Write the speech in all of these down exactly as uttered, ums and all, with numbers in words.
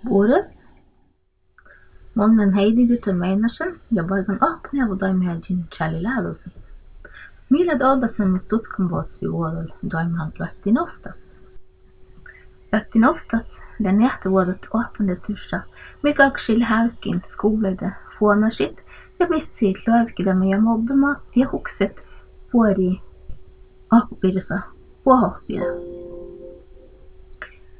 Bures. Mun lean Heidi Guttorm Einarsen ja barggan oahpponeavvu doaimmaheaddjin Čállilahti. Mii leat ođđaseamos dutkanbohtosi vuođol doaimmahallat Luoktin ovttas. Luoktin ovttas lea neahtavuođavuođa oahppanresurssa mii galggašii leat ávkin skuvllaide fuomášiid ja bissihit loavkideami ja mobbema ja hukset buori oahppobirrasa buot oahppida.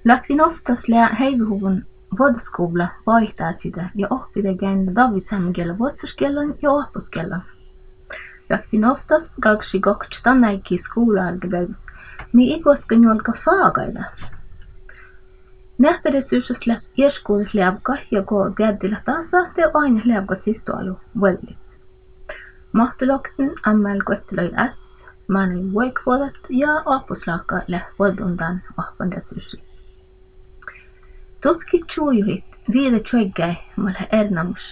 Luoktin ovttas lea heivehuvvon vuođđoskuvlla boahtáside ja ohppidegeainnu davvit sámegiella vuosttašgiellan ja oahpposgiellan. Luoktin ovttas galggašii gohčodit dan áiggi skuvlaárgga beaivvis mii ii guoska njuolga fágaide. Neahtaresurssas leat iešguđet leavggat ja go deaddilat dasa de oainnat leavgga sisdoalu vuollis. Máhttolokten M L guoktalogi S, mánáiguin vuoigatvuođat ja oahpposláhka leat vuođđun dán oahppanresurssii. Dutkat čujuhit viđa čuoggái mat leat erenoamáš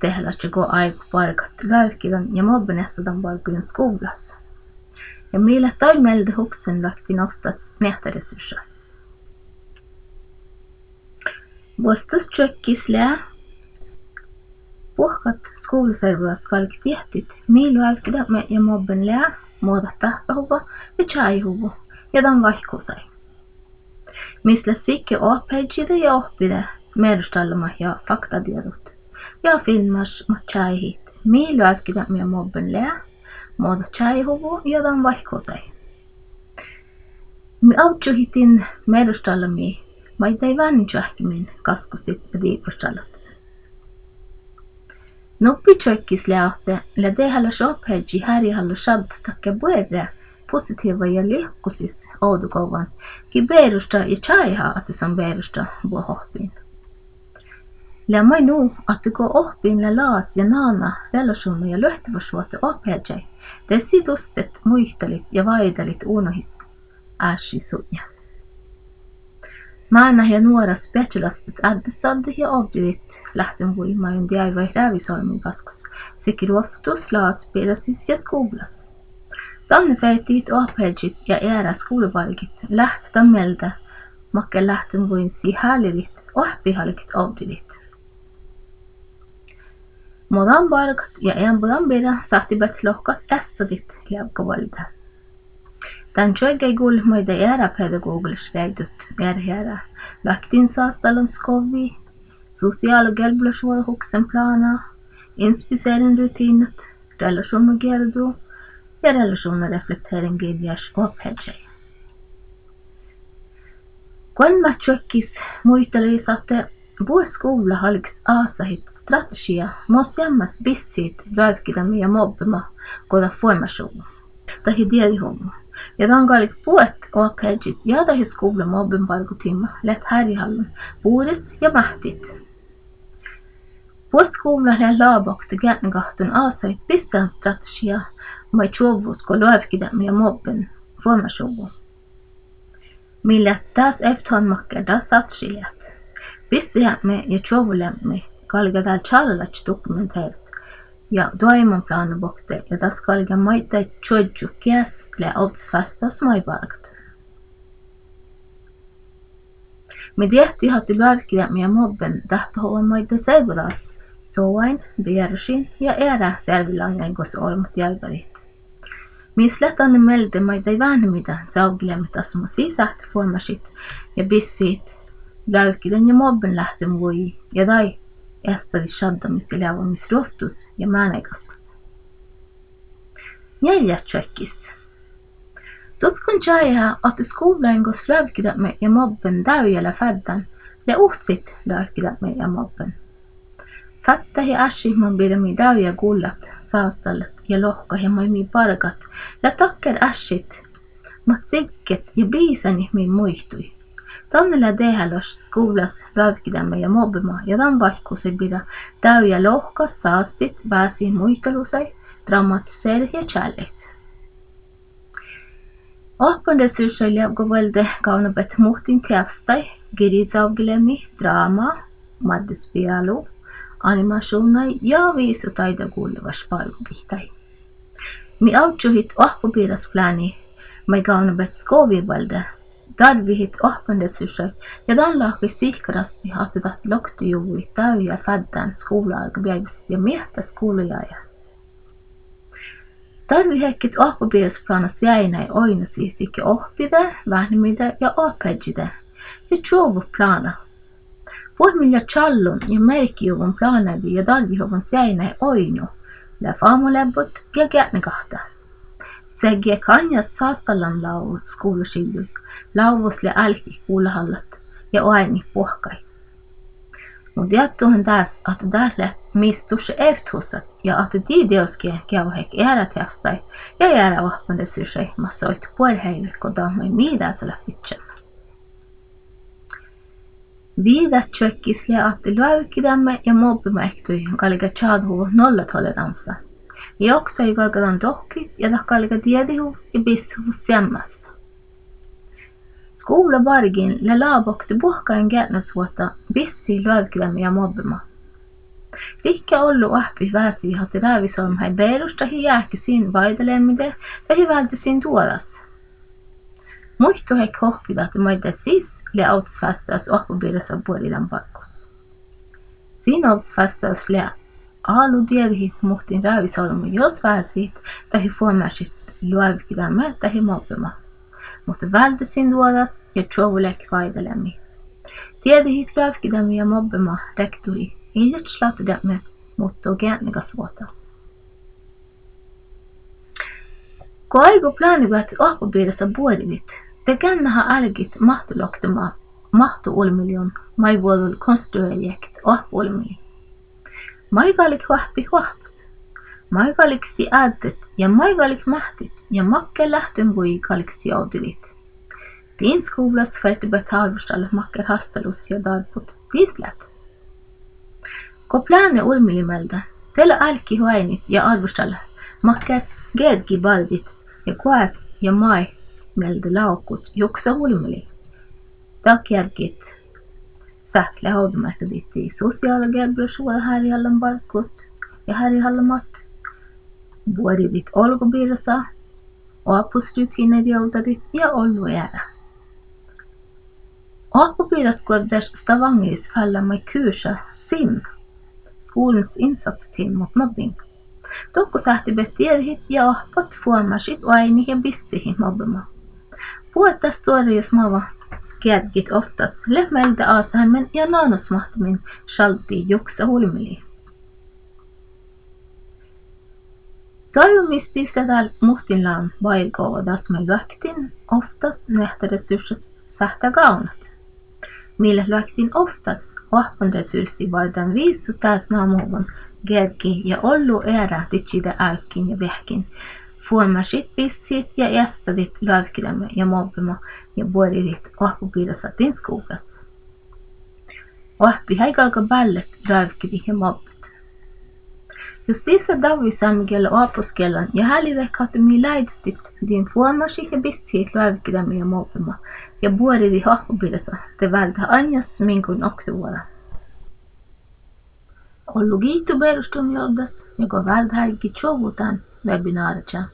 dehálaččat go áigut bargat loavkidan ja mobben eastadanbargguin skuvllas. Ja mii leat daid mielde huksen Luoktin ovttas neahtaresurssa. Vuosttaš čuokkis lea: Buohkat skuvlaservodagas galget diehtit mii loavkideapmi ja mobben lea, mo dat dáhpáhuvvá ja čájehuvvo ja dan váikkuhusai. Mis leat sihke oahpaheaddjide ja oahppide mearustallamit ja faktadieđut ja filmmáš mat čájehit mii loavkideapmi ja mobben lea, mo dat čájehuvvo ja dan váikkuhusai. Mii ovččuhit mearustallamiid maiddái váhnenčuohkkimin gaskkustit ja diibbaštallat. Nubbi čuokkis lea ahte lea dehálaš oahpaheaddji hárjehallat šaddat dakkár buorre positiiva ja lihkkosis ovdagovvan gii beroštá ja čájeha ahte son beroštá buot oahppin. Lea maid nu ahte go oahppin lea lagas ja nana relašuvdna ja luohttavašvuohta oahpaheaddjái, de sii dustet muitalit ja váidalit unohis ášši sutnje. Mánát ja nuorat speaččalastet áddestaddit ja ovddidit láhttenvugiid maid deaivvai rávisolbmuid gaskkas sihke ruovttus, lagasbirrasis ja skuvllas. Danne fertejit oahpaheaddjit ja eará skuvlabargit láhttet dan mielde makkár láhttenvugiin sii háliidit oahppihalget ovddidit. Mo dan bargat ja eambbo dan birra sáhtibehtet lohkat eastadit leavggavuolde. Dán čuoggái gullet maiddái eará pedagogalaš vieidut earret eará: loahkedinsástallan skovvii, sosiála gelbbolašvuođa huksen plána, inspireriinrutiinnat, relašuvnnagierdu ja relašuvnnareflekteringgirjjáš oahpaheaddjái. Goaimmat čuokkis muitalus ahte buot skuvllat galget ásahit strategiija mo seammás bissihit loavkideami ja mobbema go dat fuomášuvvo dahje dieđihuvvo. Ja dan galget buot oahpaheaddjit ja dahje skuvlla mobbenbargotiimma leat hárjehallan bures ja máhttit. Buot skuvllat leat loa bokte geatnegahtton ásahit bissehan strategiija maid čuovvut go loavkideami ja mobben fuomášuvvo. Mii leat dás aivttán makkár dat sáhtášii leat. Bisseheapmi ja čuovvuleami galgá dál čálalaččat dokumenterat ja doaibman plána bokte ja das galgá maiddái čuožžut geas lea ovddasvástás maid bargat. Mii diehttit ahte loavkideami ja mobben dáhpáhuvvá maiddái servodagas soain, bearrašiin ja eará searveláŋain gos olbmot deaivvadit. Mis leat danne mielde maiddái váhnemiide čavgeleami das mo sii sáhttet fuomášit ja bissihit loavkidan ja mobben láhttenvugii ja daid eastadit šaddamis ja leavvamis ruovttus ja mánáidgaskkas. Njealját čuokkis. Dutkan čájeha ahte skuvllain gos loavkideapmi ja mobben dávjá lea fáddán, lea uhcit loavkideapmi ja mobben. Fáttáhit ja áššit man birra mii dávjá gullat, sástallat ja lohkat ja maid mii bargat leat dakkár áššit mat sigget ja bisánit mii muitui. Danne lea dehálaš skuvllas loavkideami ja mobbema ja dan váikkuhusaid birra dávjá lohkat, sástit, vásit muitalusaid, dramatiseret ja čállejit. Oahppanresurssat leavgga vuolde gávnnabehtet muhtin teavsttaid, girječavgeleami, dráma, mádde spealu, animašuvnnaid ja visot dáidaga gullevaš bargobihtáid. Mii ovččuhit oahppobirrasa pláni maid gávnnabehtet skovvi vuolde Darvehit oahppanresursaid ja dan láhkai sihkkarastit ahte dat loktejuvvui dávjá fáddán skuvlaárggabeaivvis ja miehtá skuvlajagi. Darvehit oahppobierasplána seainnaid oidnosii sihke ohppide, váhnemiide ja oahpaheaddjide ja čuovvut plána. Buot mii leat čalloin ja mearkejuvvon plánáide ja darvehuvvon seainnaid oidno lea fámoleabbot ja geatnegáhta. Seaggii eat ain sásttallan lávu skuvlašiljui, lávus lea álkit gulahallat ja oaidnit buohkaid. Muhto eattuhan dás ahte dát leat mis dušše efthussat ja ahte dii dieđusge geavahedje eará teavsttaid ja eará oahppanresursaid mat soaitá buorre heivve go dat maid mii dása leat bidjan. Viidat čuokkis lea ahte loavkideami ja mobbema ektui galgá čáduhuvvot nollatoleransa. Ja oktage galgá dan dohkkehit ja dat galgá dieđihuvvot ja bissehuvvot seammás. Skuvlabargiin lea lábokte buohkain geatnegasvuohta bissehit loavkideami ja mobbema. Liikká ollu oahppit vásiid ahte rávisolbmot eai beroštat ja eahkes sin váidalemmide dahje váldde sin duođas. Muittuheaddjit ohppiide ahte maiddái sis lea ovddasvástájus oahppobirrasa buori dan barggus. Sin ovddasvástájus lea álo dieđehit muhtin rávisolbma jus vásihit dahje fuomášit loavkideami dahje mobbema. Muhto váldde sin duođas ja čuovvuleat váidalemmit. Dieđehit loavkideami ja mobbema rektorii ii leat šlattedepme, muhto geatnegasvuohta. Go áigu pláneguhtet oahppobirrasa buoridit, de geannaha álgit máhttoluoktama máhttoulmmiin maid vuođul konstrueret oahppoulmmiin. Maid galget oahppit oahppat, maid galget sii áddet ja maid galget máhttit ja makkár láhttenvugi galget sii ovdidit. Din skuvllas fertebehtet árvvoštallat makkár hástalusa ja dárbut dis leat. Go pláne ulmmilii mielde, de lea álkit oaidnit ja árvvoštallat makkár geađggi bargit ja goas ja maid mielde lávkut juksa ulmmilii. Dat geađggit sáhttet leat ovdamearkka dihte sosiála gelbbolašvuođa hárjehallan barggut ja hárjehallamat, buoridit olgobirrasa, oahpahusrutiinna rievdadit ja ollu eará. Oahppobirrasguovddáš Stavangeris fállá maid kursa SIM, skolens insatsteam mot mobbing. Dohko sáhttibehtet dieđehit ja oahppat fuomášit, oaidnit ja bissehit mobbema. Buot dat stuorra ja smávva geađggit ovttas leat mielde ásaheamen ja nanosmahtimin šalddi juksa ulmmilii. Doaivvamis dis lea dál muhtinlágan bajálgova das maid luoktin ovttas neahttaresurssas sáhttá gávdnat. Mii leat luoktin ovttas oahppanresurssi bardán visot dás namuhuvvon geađggi ja ollu eará didjiide ávkin ja veahkkin fuomášit, bissehit ja eastadit loavkideami ja mobbema ja buoridit oahppobirrasa din skuvllas. Oahppit eai galgga bállet loavkidit ja mobbet. Jus dis leat davvit sámegiella oahpposgiellan ja háliidit ahte mii láidestit din fuomášit ja bissehit loavkideami ja mobbema ja buoridit oahppobirrasa, de váldit ain miŋgun oktavuođa. Ollu giitu beroštumin ovddas ja go váldit álgit čuovvut dán webinára ča.